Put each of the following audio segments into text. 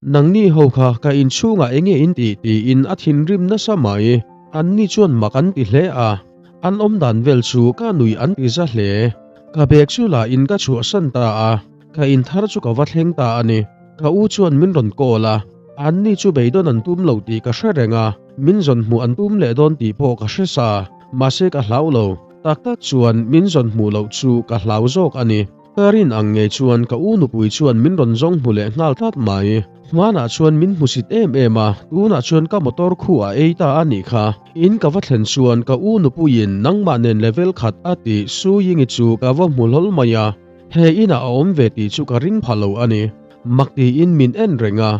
Nangni ho kha ka inchhungah enge in tih tiin a thinrim nasa mai. Anni chuan mak an ti hle a, an awmdan vel chu ka nui an ti za hle. Ka bag chu la in ka chhuahsan ta a, ka inthar chu ka va thleng ta a ni. Ka u chuan min rawn call a, anni chu beidawn an tum lo tih ka hre reng a, min zawn hmuh an tum leh dawn tih pawh ka hre sa, mahse ka hlau lo. Tak tak chuan min zawn hmuh loh chu ka hlau zawk a ni. Ka rin ang ngei chuan ka u nupui chuan min rawn zawng hmu leh nghal tlat mai. Hmanah chuan min hmusit em em a, tunah chuan ka motor khu a ei ta a nih kha. In ka va thlen chuan ka u nupuiin nangmah nen level khat a tih Su Yingi chu ka va hmu hlawl mai a. He inah a awm ve tih chu ka ring pha lo a ni. Mak tiin min en reng a.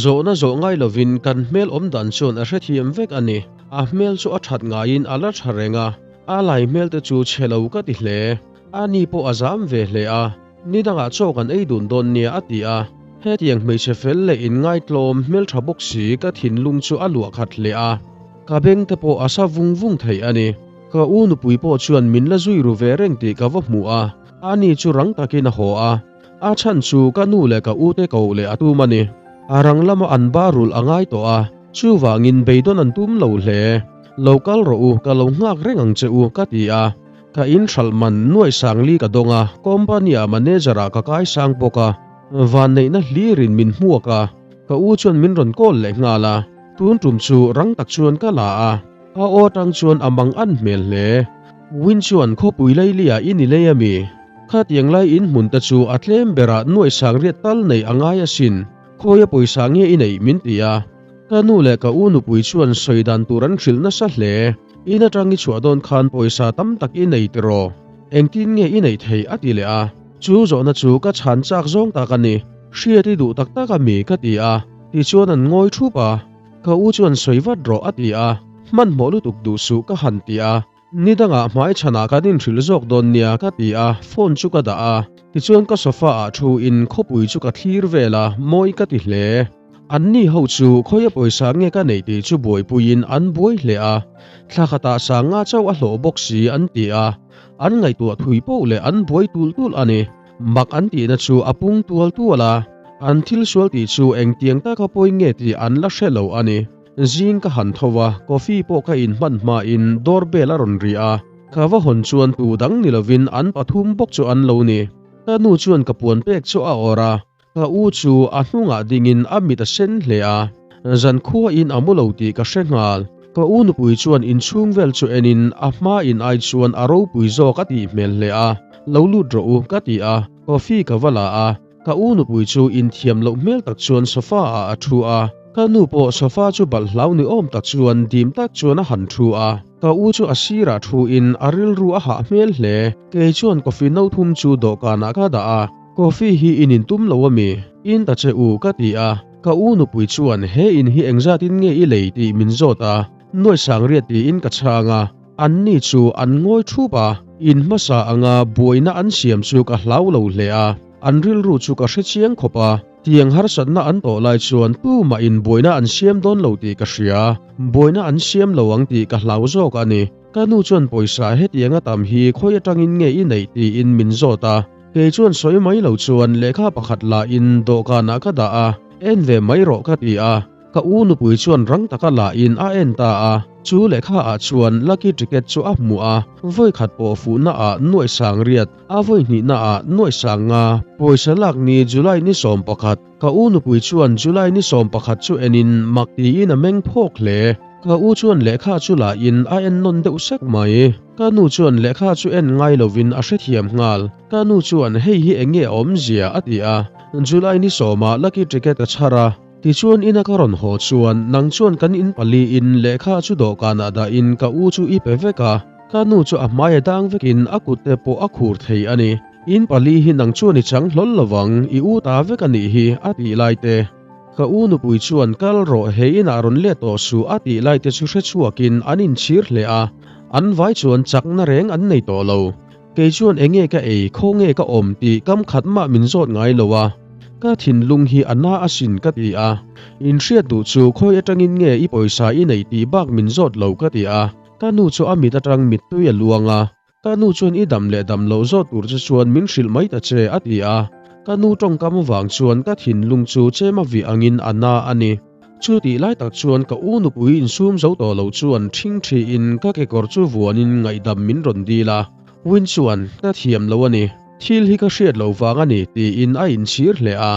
Zawhna zawh ngai lovin kan hmel awm dan chuan a hrethiam vek a ni. A hmel chu a that ngaiin a la tha reng a, a lai hmel te chu chhe lo ka ti hle. A ni pawh a zam ve hle a, ni dangah chaw kan ei dun dawn nia a ti a. Hetiang hmeichhe fel leh inngaitlawm hmeltha bawk si ka thinlung chu a luah khat hle a, ka beng te pawh a sa vung vung thei a ni. Ka u nupui pawh chuan min la zui ru ve reng tih ka va hmu a, a ni chu rang takin a haw a. A chhan chu ka nu leh ka u te koh leh a tum a ni. A rang lama an ba rulh a ngai tawh a, chuvangin beidawn an tum lo hle. Lo kal rawh u, ka lo nghak reng ang che u, ka ti a. Ka in hralh man nuaih sang li ka dawng a, company ah manager ah ka kai sang bawk a, vanneihna hlirin min hmuak a, ka u chuan min rawn call leh nghal a, tun tum chu rang tak chuan ka la a, a aw atang chuan a mang an hmel hle. Win chuan khawpui Laili ah i ni lei ami? Khatiang lai in hmun te chu a tlem berah nuaih sang riat tal neih a ngai asin, khawia pawisa nge i neih min ti a. Ka nu leh ka u nupui chuan sawi dan tur an hrilh nasa hle. In atang i chhuah dawn khan pawisa tam tak i nei tiraw? Engtin nge i neih theih? a ti leh a. Chu zawhna chu ka chhan chak zawng tak a ni. Hriat i duh tak tak a mi? ka ti a. Tichuan an ngawi thup a. Ka u chuan sawi vat rawh a ti a. Hmanhmawh lutuk duh suh ka han ti a. Ni dangah hmai chhanah kan inhrilh zawk dawn nia ka ti a, phone chu ka dah a. Tichuan ka sofa ah thu in khawpui chu ka thlir vel a, mawi ka ti hle. Anni ho chu khawia pawisa nge ka neih tih chu buaipuiin an buai hle a, thla khatah sanga chauh a hlawh bawk si an ti a, an ngaihtuah thui poh leh an buai tul tul a ni. Mak an tihna chu a pung tual tual a, an thil sual tih chu engtiang taka pawi nge tih an la hre lo a ni. Zing ka han tho a, coffee pawh ka in hman hmain door bell a rawn ri a, ka va hawn chuan tu dang ni lovin an pathum bawk chu an lo ni. Ka nu chuan ka puan pek chu a awrh a, ka u chu a hnungah dingin a mit a sen hle a, zankhuain a mu lo tih ka hre nghal. Ka u nupui chuan inchhung vel chu enin a hma in ai chuan a ropui zawk a tih hmel hle a, lo lut rawh u ka ti a, coffee ka va la a, Ka u nupui chu inthiam loh hmel tak chuan sofa ah a thu a, ka nu pawh sofa chu balh hlau ni awm tak chuan dim tak chuan a han thu a. Ka u chu a sirah thu in a rilru a hah hmel hle. Kei chuan coffee no thum chu dawhkanah ka dah a, Coffee hi in intum lo ami? In ta che u ka ti a. Ka u nupui chuan he in hi engzatin nge i lei tih min zawt a, nuaih sang riat tiin ka chhang a. Anni chu an ngawi thup a, in hmasa anga buaina an siam chu ka hlau lo hle a. An rilru chu ka hre chiang khawp a, tiang harsatna an tawh lai chuan tumah in buaina an siam dawn lo tih ka hria, buaina an siam lo ang tih ka hlau zawk a ni. Ka nu chuan pawisa hetiang a tam hi khawi atangin nge i neih tiin min zawt a, kei chuan sawi mai lo chuan lehkha pakhat la in dawhkanah ka dah a, en ve mai rawh ka ti a. Ka u nupui chuan rang taka la in a en ta a, chu lehkha ah chuan lucky ticket chu a hmu a, vawi khat pawh fuhna ah nuaih sang riat, a vawi hnihna ah nuaih sang nga, pawisa lak ni July ni 11, ka u nupui chuan July ni 11 chu en in mak tiin a meng phawk hle. Ka u chuan lehkha chu la in a en nawn deuh sek mai. Ka nu chuan lehkha chu en ngai lovin a hrethiam nghal. Ka nu chuan hei hi eng nge a awmzia a ti a, July ni 10 ah lucky ticket a chhar a, Tichuan ina ka rawn haw chuan nang chuan kan in pali in lehkha chu dawhkanah dah in ka u chu i pe vek a, ka nu chu a hmai a dang vek in a kut te pawh a khur thei a ni. In pali hi nang chuan i chang hlawl lo vang, i u ta vek a nih hi a tih lai te. Ka u nupui chuan kal rawh he inah rawn let tawh suh a tih lai te chu hre chhuak in an inchhir hle a, an vai chuan chakna reng an nei tawh lo. Kei chuan enge ka ei, khawnge ka awm tih kam khat mah min zawt ngai lo a, ka thinlung hi a na asin ka ti a. In hriat duh chu khawi atangin nge i pawisa i neih tih bak min zawt lo ka ti a. Ka nu chu a mit atang mittui a luang a, ka nu chuan i dam leh dam loh zawt tur che chuan min hrilh mai ta che a ti a. Ka nu tawngkam vang chuan ka thinlung chu chem a vih angin a na a ni. Chu tih lai tak chuan ka u nupui insum zo tawh lo chuan ṭhing ṭhiin ka kekawr chu vuanin ngaihdam min rawn dil a. Win chuan, Ka thiam lo a ni. Thil hi ka hriat loh vang a ni, tiin a inchhir hle a.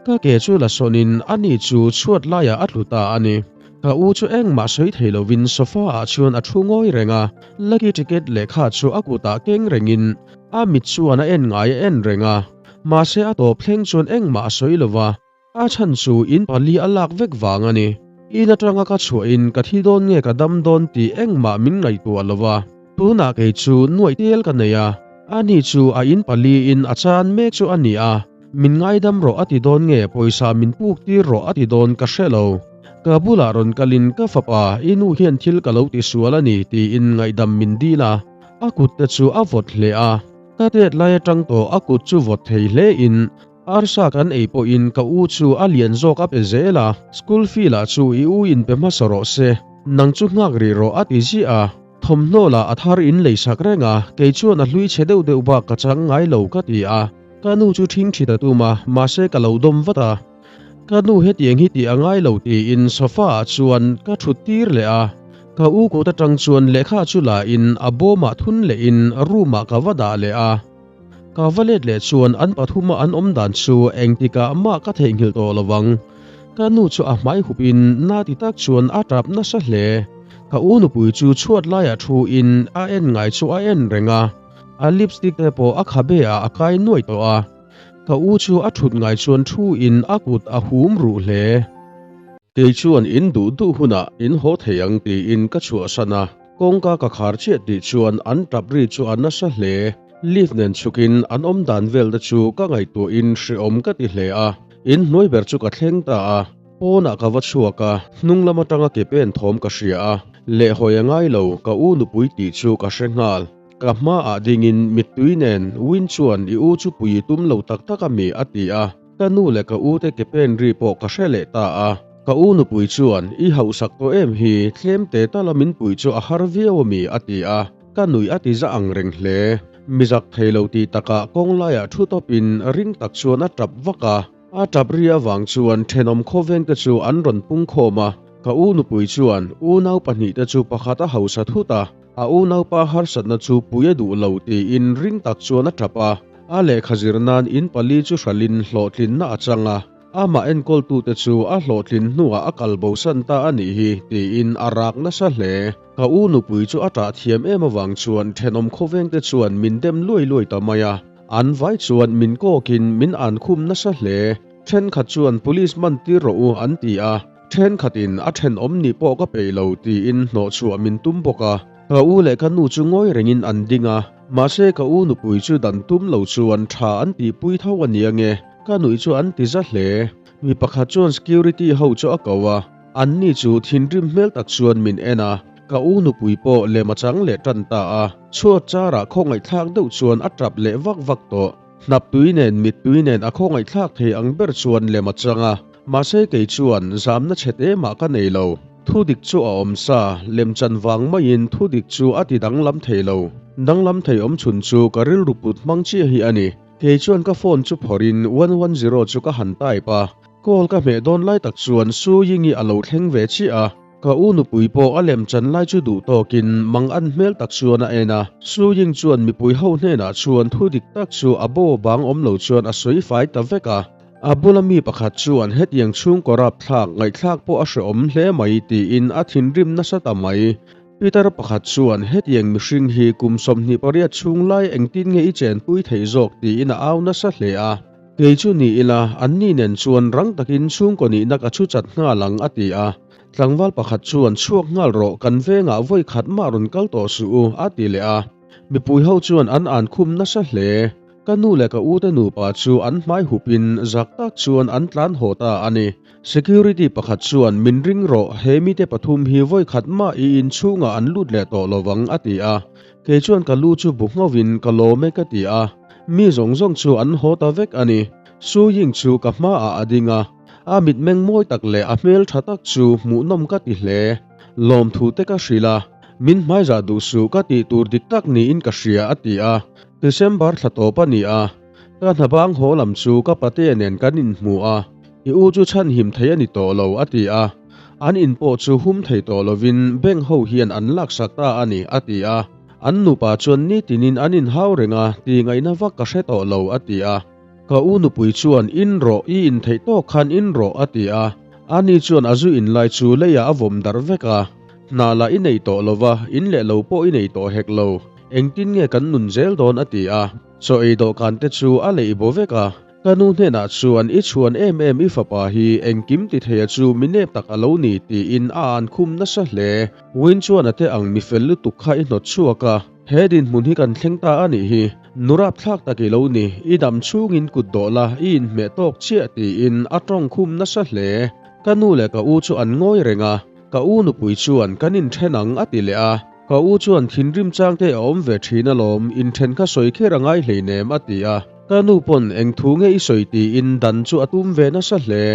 Ka ke chu la sawnin ani chu chhuat laiah a tlu ta a ni. Ka u chu engmah sawi thei lovin sofa ah chuan a thu ngawi reng a, lucky ticket lehkha chu a kutah keng rengin a mit chuan a en ngai a en reng a. Mahse a tawp thleng chuan engmah a sawi lova, a chhan chu in pali a lak vek vang a ni. In atanga ka chhuahin ka thi dawn nge ka dam dawn tih engmah min ngaihtuah lova, tunah kei chu nuaih tel ka nei a, ani chu a in pali in a chan mek chu a ni a. Min ngaidam rawh a ti dawn nge pawisa min puk tir rawh a ti dawn ka hre lo. Ka bulah rawn kalin ka fapa i nu hian thil ka lo ti sual a ni tiin ngaihdam min dil a, a kut te chu a vawt hle a. Ka tet lai atang tawh a kut chu vawt thei hle in arsa kan ei pawhin ka u chu a lian zawk a pe zel a, school fee lah chu i u in pe hmasa rawh se, nang chu nghak rih rawh a ti ziah a. Thawmhnaw lah a thar in lei sak reng a, kei chuan a hlui chhe deuh deuh bak ka chang ngai lo ka ti a. Ka nu chu ṭhing ṭhit a tum a, mahse ka lo dawm vat a. Ka nu hetiang hi tih a ngai lo tiin sofa ah chuan ka ṭhut tir leh a. Ka u kut aṭang chuan lehkha chu la in a bawmah thun leh in room ah ka va dah leh a. Ka va let leh chuan an pathuma an awm dan chu engtikah mah ka theihnghilh tawh lo vang. Ka nu chu a hmai hup in na ti tak chuan a tap nasa hle. Ka u nupui chu chhuat laiah thu in a en ngai chu a en reng a. A lipstick te pawh a khabe ah a kai nuai tawh a. Ka u chu a thut ngai chuan thu in a kut a hum ruh hle. Kei chuan in duh duh hunah in haw thei ang tiin ka chhuahsan a. Kawngka ka khar chiah tih chuan an tap ri chu a nasa hle. Lift nen chhukin an awm dan vel te chu ka ngaihtuahin hreawm ka ti hle a. In hnuai ber chu ka thleng ta a. Pawnah ka va chhuak a, hnung lam atanga ke pen thawm ka hria a. Lehhawi a ngai lo, ka u nupui tih chu ka hre nghal. Ka hmaah dingin mittui nen Win chuan i u chu pui i tum lo tak tak a mi a ti a. Ka nu leh ka u te ke pen ri pawh ka hre leh ta a. Ka u nupui chuan i hauhsak tawh em hi, tlem te tala min puih chu a har viau a mi a ti a. Ka nuih a ti za ang reng hle. Mi zak thei lo tih takah kawng laiah thu tawpin ring tak chuan a tap vak a. A tap ri avang chuan thenawm khawveng te chu an rawn pung khawm a. Ka u nupui chuan unau pahnihte chu pakhat a hausa thut a. A unaupa harsatna chu pui a duh lo tiin ring tak chuan a tap a, a lehkha zir nan in pali chu hralhin hlawhtlinna a chang a, amah enkawltute chu a hlawhtlin hnuah a kal bosan ta a nih hi tiin a rak nasa hle. Ka u nupui chu a tah thiam em avang chuan thenawm khawvengte chuan min dem luai luai ta mai a, an vai chuan min kawkin min ankhum nasa hle. Thenkhat chuan police man tir rawh u an ti a. Thenkhatin a thenawm nih pawh ka peih lo tiin hnawhchhuah min tum bawk a. Ka u leh ka nu chu ngawi rengin an ding a, mahse ka u nupui chu dan tum lo chuan tha an tihpui tho a nia nge, ka nuih chu an ti za hle. Mi pakhat chuan security ho chu a ko a, anni chu thinrim hmel tak chuan min en a, ka u nupui pawh lem a chang leh tan ta a, chhuat charah khawngaihthlak deuh chuan a tap leh vak vak tawh. Hnap tui nen mittui nen a khawngaihthlak thei ang ber chuan lem a chang a. Mahse kei chuan zamna chhe te mah ka nei lo. Thu dik chu a awm sa, lemchan vang maiin thu dik chu a ti danglam thei lo. Danglam thei awm chhun chu ka rilru put hmang chiah hi a ni. Kei chuan ka phone chu phawrhin 110 chu ka han type a. Call ka hmeh dawn lai tak chuan Su Ying-i a lo thleng ve chiah a. Ka u nupui pawh a lemchan lai chu duh tawkin mang an hmel tak chuan a en a. Su Ying chuan mipui ho hnenah chuan thu dik tak chu a bo bang awm lo chuan a sawi fai ta vek a. A bula mi pakhat chuan hetiang chhungkaw rapthlak ngaihthlak pawh a hrehawm hle mai tiin a thinrim nasa ta mai. Peter pakhat chuan hetiang mihring hi kum 28 chhung lai engtin nge i chenpui theih zawk tiin a au nasa hle a. Kei chu ni ila, anni nen chuan rang takin chhungkaw nihna ka chhu chat nghal ang a ti a. Tlangval pakhat chuan chhuak nghal rawh kan vengah vawi khat mah rawn kal tawh suh u a ti leh a. Mipui ho chuan an ankhum nasa hle. Ka nu leh ka ute nupa chu an hmai hupin zak tak chuan an tlan haw ta a ni. Security pakhat chuan min ring rawh, he mite pathum hi vawi khat mah i inchhungah an lut leh tawh lovang a ti a. Kei chuan ka lu chu bu nghovin ka lawm e ka ti a. Mi zawng zawng chu an haw ta vek a ni. Su Ying chu ka hmaah a ding a. A mitmeng mawi tak leh a hmel tha tak chu hmuhnawm ka ti hle. Lawmthu te ka hrilh a. Min hmaizah duh suh ka tih tur dik tak niin ka hria a ti a. December thla tawp a ni a. Ka hna bang haw lam chu ka patea nen kan inhmu a, I u chu chhanhim thei a ni tawh lo, a ti a. An in pawh chu hum thei tawh lovin bank ho hian an laksak ta a ni, a ti a. An nupa chuan nitinin an inhau reng a, tih ngaihna vak ka hre tawh lo, a ti a. Ka u nupui chuan, In rawh, i intheih tawk khan in rawh, a ti a. Ani chuan a zu in lai chu leiah a vawm darh vek a. Hna lah i nei tawh lo va, in leh lo pawh i nei tawh hek lo. Engtin nge kan nun zel dawn, a ti a. Chaw ei dawhkan te chu a leih bo vek a. Ka nu hnenah chuan i chhuan em em i fapa hi engkim ti theia chu mi nep tak a lo ni tiin a an khum nasa hle. Win chuan a te ang mi fel lutuk kha i hnawt chhuak a, he dinhmun hi kan thleng ta a nih hi. Nu rapthlak tak i lo ni, i dam chhungin kut dawh la, i inhmeh tawk chiah tiin a tawng khum nasa hle. Ka nu leh ka u chu an ngawi reng a, ka u nupui chuan kan inthen ang a ti leh a. Ka u chuan thinrim chang te a awm ve thin alawm, inthen kha sawi kher a ngai hleinem a ti a. Ka nu pawn eng thu nge i sawi tiin dan chu a tum ve nasa hle.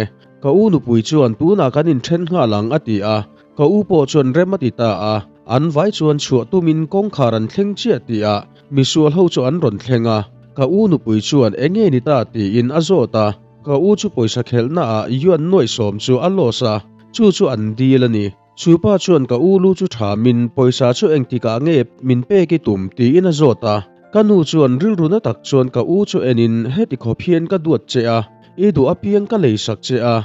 Ka u nupui chuan tunah kan inthen nghal ang a ti a, ka u pawh chuan rem a ti ta a. An vai chuan chhuah tumin kawngkhar an thleng chiah tihah misual ho chu an rawn thleng a. Ka u nupui chuan enge ni ta tiin a zawt a. Ka u chu pawisa khelhnaah yuan nuaihsawm chu a loss a, chu chu an dil a ni. Chu pa chuan ka u lu chu tha min pawisa chu engtikah nge min pek i tum tiin a zawt a. Ka nu chuan rilru na tak chuan ka u chu enin heti khawp hian ka duat che a, i duh apiang ka leisak che a,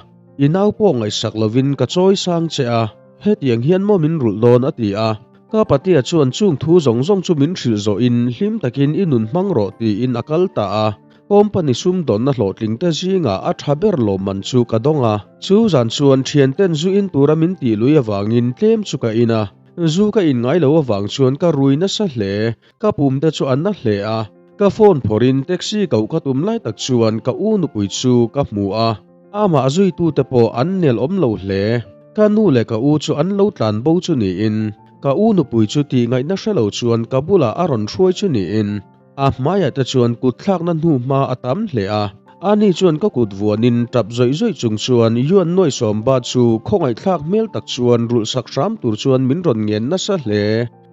i nau pawh ngaihsak lovin ka chawi sang che a, hetiang hian maw min rulh dawn a ti a. Ka patea chuan chung thu zawng zawng chu min hrilh zawhin hlim takin i nun hmang rawh tiin a kal ta a. Company sumdawnna hlawhtlingte zingah a tha ber lawmman chu ka dawng a. Chu zan chuan thianten zu in tura min tih lui avangin tlem chu ka in a. Zu ka in ngai lo avang chuan ka rui nasa hle. Ka pum te chu a na hle a. Ka phone phawrhin taxi koh ka tum lai tak chuan ka u nupui chu ka hmu a. Amah zuitute pawh an nel awm lo hle. Ka nu leh ka u chu an lo tlan bo chu niin, ka u nupui chu tih ngaihna hre lo chuan ka bulah a rawn hruai chu niin. A hmaiah te chuan kut thlakna hnu hma a tam hle a, ani chuan ka kut vuanin tap zawih zawih chung chuan Yuan Nuaisawm ba chu khawngaihthlak hmel tak chuan rulh sak hram tur chuan min rawn ngen nasa hle.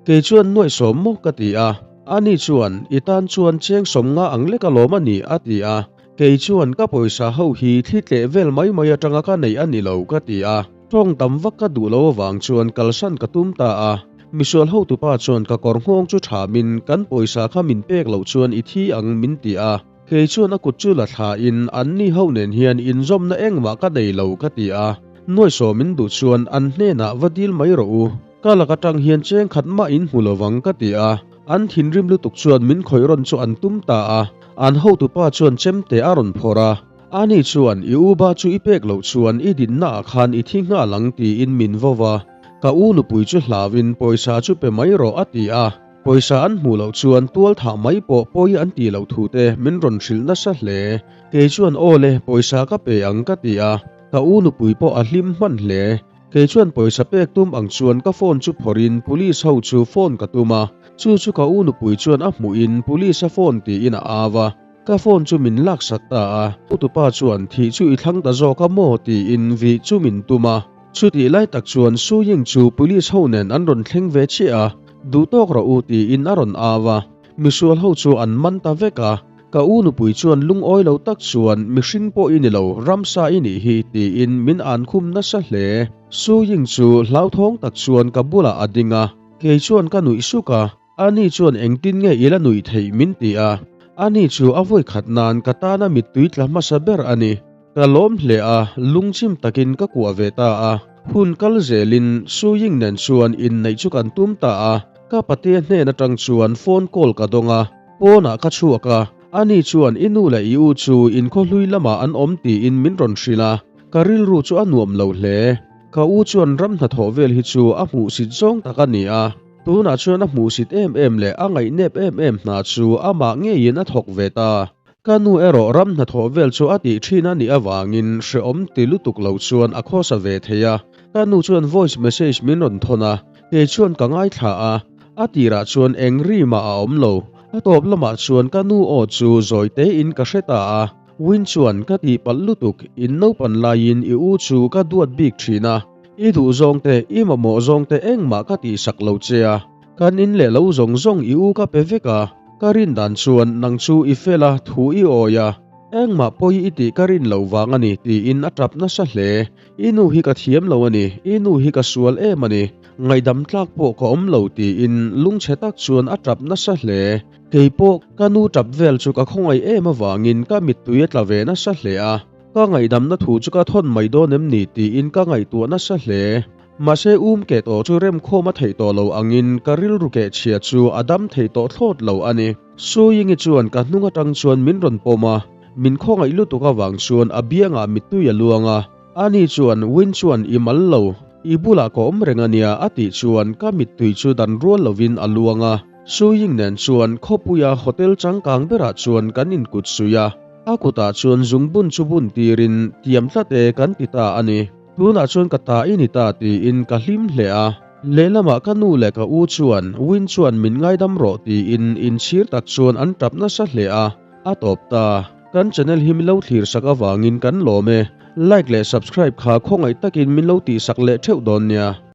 Kei chuan Nuaisawm maw ka ti a, ani chuan i tan chuan cheng sawm nga ang lek alawm a ni a ti a, kei chuan ka pawisa ho hi thli tleh vel mai mai atanga ka neih a ni lo ka ti a. Tawng tam vak ka duh lo avang chuan kalsan ka tum ta a. Misual hotupa chuan ka kawr nghawng chu thamin kan pawisa kha min pek loh chuan i thi ang min ti a. Kei chuan a kut chu la thlain anni ho nen hian inzawmna engmah ka nei lo ka ti a. Nuaisawm min duh chuan an hnenah va dil mai rawh u. Ka lak atang hian cheng khat mah in hmu lovang ka ti a. An thinrim lutuk chuan min khawih rawn chu an tum ta a. An hotupa chuan chemte a rawn phawrh a. Ani chuan, I u ba chu i pek loh chuan i dinna ah khan i thi nghal ang tiin min vo va. Ka u nupui chu hlauin pawisa chu pe mai rawh a ti a. Pawisa an hmuh loh chuan tual thah mai pawh pawi an tih loh thu te min rawn hrilh nasa hle. Kei chuan aw le, pawisa ka pe ang ka ti a. Ka u nupui pawh a hlim hman hle. Kei chuan pawisa pek tum ang chuan ka phone chu phawrhin police ho chu phone ka tum a. Chu chu ka u nupui chuan a hmuhin police a phone tiin a au a. Ka phone chu min laksak ta a, utupa chuan thih chu i thlang ta zawk a maw tiin vih chu min tum a. Chutih lai tak chuan Su Ying chu police ho nen an rawn thleng ve chiah a, duh tawk rawh u tiin a rawn au a. Misual ho chu an man ta vek a, ka u nupui chuan lungawi lo tak chuan mihring pawh i ni lo, ramsa i nih hi tiin min an khum nasa hle. Su Ying chu hlauthawng tak chuan ka bulah a ding a, kei chuan ka nuih suk a. Ani chuan engtin nge i la nuih theih min ti a, ani chu a vawi khat nan ka tana mittui tla hmasa ber a ni. Ka lawm hle a, lungchim takin ka kuah ve ta a. Hun kal zelin Su Ying nen chuan inneih chu kan tum ta a, ka patea hnen atang chuan phone call ka dawng a, pawnah ka chhuak a, ani chuan i nu leh i u chu inkhawhlui lamah an awm tiin min rawn hrilh a, ka rilru chu a nuam lo hle. Ka u chuan ram hnathawh vel hi chu a hmuhsit zawng tak a ni a. Tunah chuan a hmuhsit em em leh a ngaihnep em em hna chu amah ngeiin a thawk ve ta. Ka nu erawh ram hnathawh vel chu a tih thin a nih avangin hrehawm ti lutuk lo chuan a khawsa ve thei a. Ka nu chuan voice message min rawn thawn a, kei chuan ka ngaithla a. A tirah chuan eng ri mah a awm lo. A tawp lamah chuan ka nu aw chu zawi tein ka hre ta a. Win chuan ka tihpalh lutuk, in naupan laiin i u chu ka duat bik thin a. I duh zawng te, i mamawh zawng te engmah ka tihsak lo che a, kan in leh lo zawng zawng i u ka pe vek a, Ka rin dan chuan nang chu i fel a, thu i awi a, engmah pawi i tih ka rin loh vang a ni tiin a tap nasa hle. I nu hi ka thiam lo a ni, i nu hi ka sual em a ni, ngaihdam tlak pawh ka awm lo tiin lungchhe tak chuan a tap nasa hle. Kei pawh ka nu tap vel chu ka khawngaih em avangin ka mittui a tla ve nasa hle a, ka ngaihdamna thu chu ka thawn mai dawn em ni tiin ka ngaihtuah nasa hle. Mahse um keh tawh chu remkhawm a theih tawh lo angin ka rilru keh chhia chu a dam thei tawh thlawt lo a ni. Suyingi chuan ka hnung atang chuan min rawn pawm a, min khawngaih lutuk avang chuan a biangah mittui a luang a. Ani chuan Win chuan i mal lo, i bulah ka awm reng a nia a tih chuan ka mittui chu dan rual lovin a luang a. Suying nen chuan khawpuia hotel changkang berah chuan kan inkut suih a, a kutah chuan zungbun chu bun tirin tiam tlat e kan ti ta a ni. Tunah chuan ka ta i ni ta tiin ka hlim hle a. Lehlamah ka nu leh ka u chuan Win chuan min ngaidam rawh tiin inchhir tak chuan an tap nasa hle a, a tawp ta. Kan channel hi min lo thlir sak avangin kan lawm e. Like leh subscribe kha khawngaih takin min lo tihsak leh theuh dawn nia.